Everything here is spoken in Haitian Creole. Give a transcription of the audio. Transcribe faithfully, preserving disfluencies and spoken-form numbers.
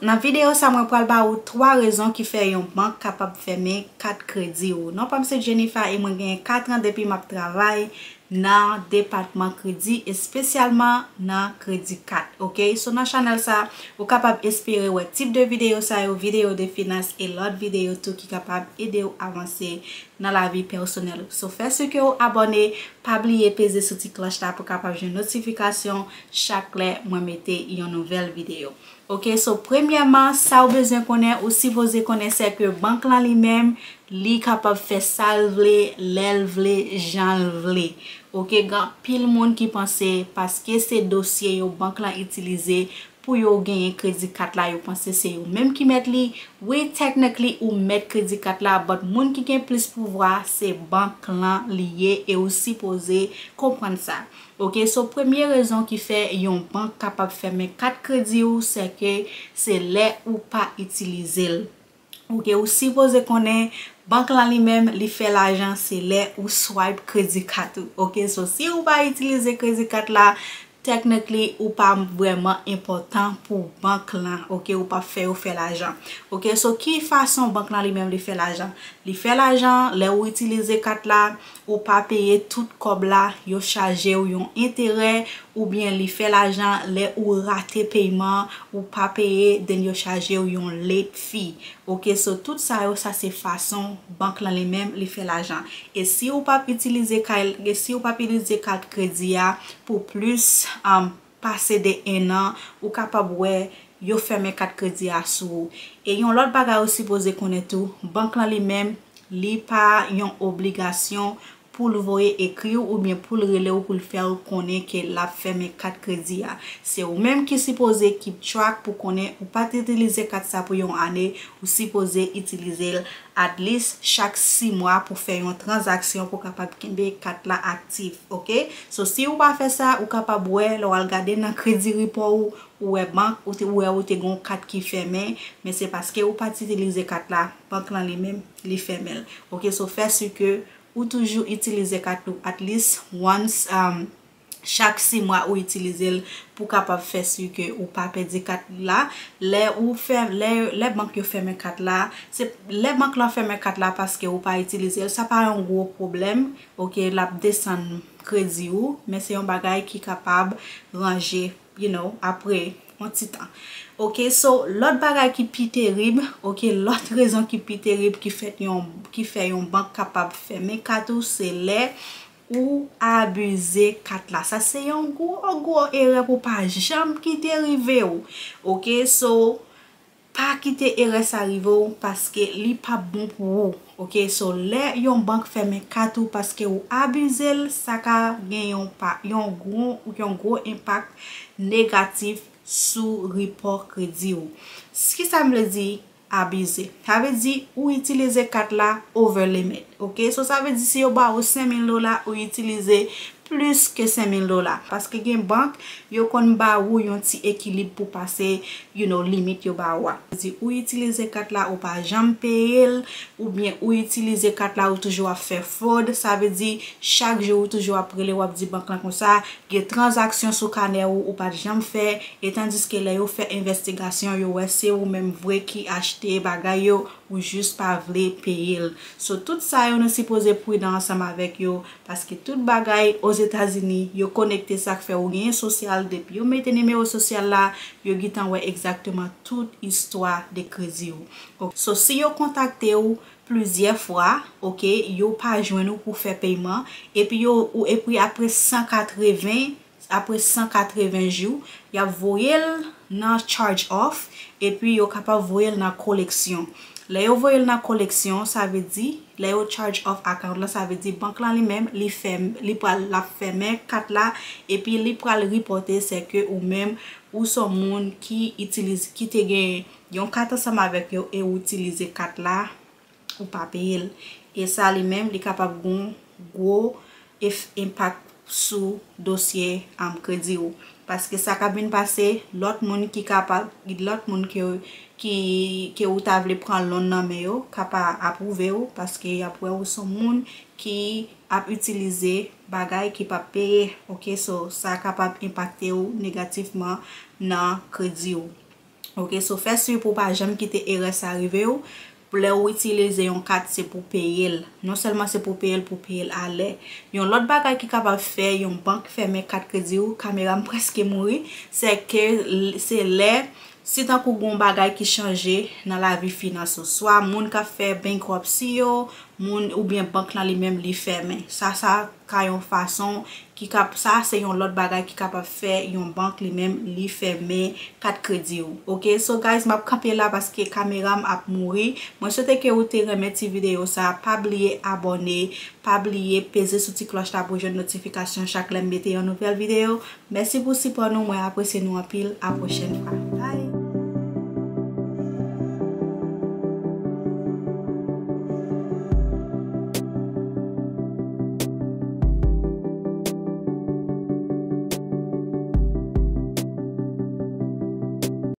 Nan videyo sa, mwen pral ba ou twa rezon ki fè yon bank kapab fèmen kat kredi ou. Non pa m se Jennifer e mwen genyen kat an depi m ap travay nan depatman kredi, espesyalman nan kredi kat. Ok, so nan chanèl sa, ou kapab espere wè tip de videyo sa yo, videyo de finans e lòt videyo tou ki kapab ede w avanse nan lavi pèsonèl ou. So fè si ke w abòne, pa bliye peze sou ti klòch la pou kapab jwenn notifikasyon chak lè mwen mete yon nouvèl videyo. Ok, so premyèman, sa w bezwen konnen, ou sipoze konnen se ke bank lan li menm, li kapab fè sa l vle, lè l vle, jan l vle. Ok, gen anpil moun ki panse paske se dosye yo bank lan itilize pou yo genyen kredi kat la, yo panse se yo menm ki mèt li. Wi, technically ou mèt kredi kat la, but moun ki gen plis pouvwa se bank lan li ye e ou sipoze konprann sa. Ok, so premye rezon ki fè yon bank kapab fèmen kat kredi ou, se ke se lè ou pa itilize l. Ok, ou sipoze konnen bank lan li menm li fè lajan se lè ou swipe kredi kat ou. Ok, so si ou pa itilize kredi kat la, technically ou pa vrèman enpòtan pou bank lan. Ok, ou pa fè yo fè lajan. Ok, so ki fason bank lan li menm li fè lajan? Li fè lajan lè ou itilize kat la, ou pa peye tout kòb la, yo chaje w yon enterè, oubyen li fè lajan lè ou rate peyman, ou pa peye, then yo chaje w yon late fee. Ok, so tout sa yo, sa se fason bank lan li menm li fè lajan. E si ou p ap itilize kay, e si ou p ap itilize kat kredi a pou plis, um, pase de en an, ou kapab wè yo fèmen kat kredi a sou ou. E yon lòt bagay ou sipoze konnen tou, bank lan li menm, li pa yon obligasyon pou l voye ekri w oubyen pou l rele w pou l fè w konnen ke l ap fèmen kat kredi a. Se ou menm ki sipoze keep track pou konnen ou pa t itilize kat sa pou yon ane, ou sipoze itilize l at least chak sis mwa pou fè yon tranzaksyon pou kapab kenbe kat la aktif, ok? So si ou pa fè sa, ou kapab wè lè w al gade nan kredi repò ou, ou wè bank, ou te, ou wè ou te gen yon kat ki fèmen, men se paske ou pa t itilize kat la, bank lan li menm, li fèmen l. Ok, so fè si ke ou toujou itilize kat ou at least once, um, chak sis mwa ou itilize l pou kapab fè si ke ou pa pèdi kat la. Lè ou fè, lè, lè bank yo fèmen kat la, se lè bank lan fèmen kat la paske ou pa itilize l, sa pa yon gwo pwoblèm. Ok, l ap desann kredi ou, men se yon bagay ki kapab ranje, you know, apre yon ti tan. Ok, so lòt bagay ki pi terib, ok, lòt rezon ki pi terib ki fè yon, ki fè yon bank kapab fèmen kat ou, se lè ou abize kat la. Sa se yon gwo, gwo erè pou pa janm kite rive w. Ok, so pa kite erè sa rive w paske li p ap bon pou ou. Ok, so lè yon bank fèmen kat ou paske ou abize l, sa ka gen yon pa, yon gwo, yon gwo enpak negatif sou repò kredi w. Kisa m vle di abize? Sa vle di ou itilize kat la over limit. Ok, so sa vle di si yo ba ou senk mil dola, ou itilize plis ke senk mil dola. Paske gen bank, yo konn ba ou yon ti ekilib pou pase, you know, limit yo ba ou a. Di ou itilize kat la, ou pa janm peye l, oubyen ou itilize kat la, ou toujou ap fè fraud. Sa vle di chak jou ou toujou ap rele, w ap di bank lan konsa, gen tranzaksyon sou kanè ou, ou pa t janm fè, e tandiske lè yo fè envestigasyon, yo wè se ou menm vre ki achte bagay yo, ou jis pa vle peye l. So, tout sa yo, nou sipoze pridan ansanm avèk yo, paske tout bagay Ozetazini, yo konekte, sa k fè ou genyen sosyal, depi yo mete nimewo sosyal la, yo gentan wè egzakteman tout istwa de kredi ou. Ok. So, si yo kontakte ou plizyè fwa, ok, yo pa jwenn ou pou fè peyman, epi yo, ou, epi apre san katreven, apre san katreven jou, y ap voye l nan charge off, epi yo kapab voye l nan koleksyon. Lè yo voye l nan koleksyon, sa vle di, lè yo charge off account lan, sa vle di bank lan li menm, li fèm, li pral, l ap fèmen kat la, epi li pral repòte, se ke ou menm, ou se yon moun ki itilize, ki te gen yon kat ansanm avèk yo e ou itilize kat la, ou pa peye l. E sa li menm, li kapab gon gwo ef-, enpak sou dosye, um, kredi ou. Paske sa k ap vin pase, lòt moun ki kapab, lòt moun ke, ki, ke ou ta vle pran loan nan men yo, ka pa apwouve ou, paske y ap wè ou se yon moun ki ap itilize bagay ki p ap peye. Ok, so sa kapab enpakte ou negatifman nan kredi ou. Ok, so fè swi pou w pa janm kite erè sa rive w. Lè w itilize yon kat, se pou peye l. Non sèlman se pou peye l, pou peye l alè. Yon lòt bagay ki kapab fè yon bank fèmen kat kredi w, kamera m prèske mouri, se ke l- se lè si tankou gon bagay ki chanje nan lavi finans ou, swa moun k ap fè bankruptcy yo, moun oubyen bank lan li menm li fèmen. Sa, sa ka yon fason ki kap, sa se yon lòt bagay ki kapab fè yon bank li menm li fèmen kat kredi w. Ok, so guys, m ap kanpe la paske kamera m ap mouri. Mwen swete ke ou te renmen ti videyo sa. Pa bliye abòne, pa bliye peze sou ti klòch la pou jwenn notifikasyon chak lè m mete yon nouvèl videyo. Mèsi pou sipò nou, mwen apresye nou anpil. A pwochèn fwa. Bye!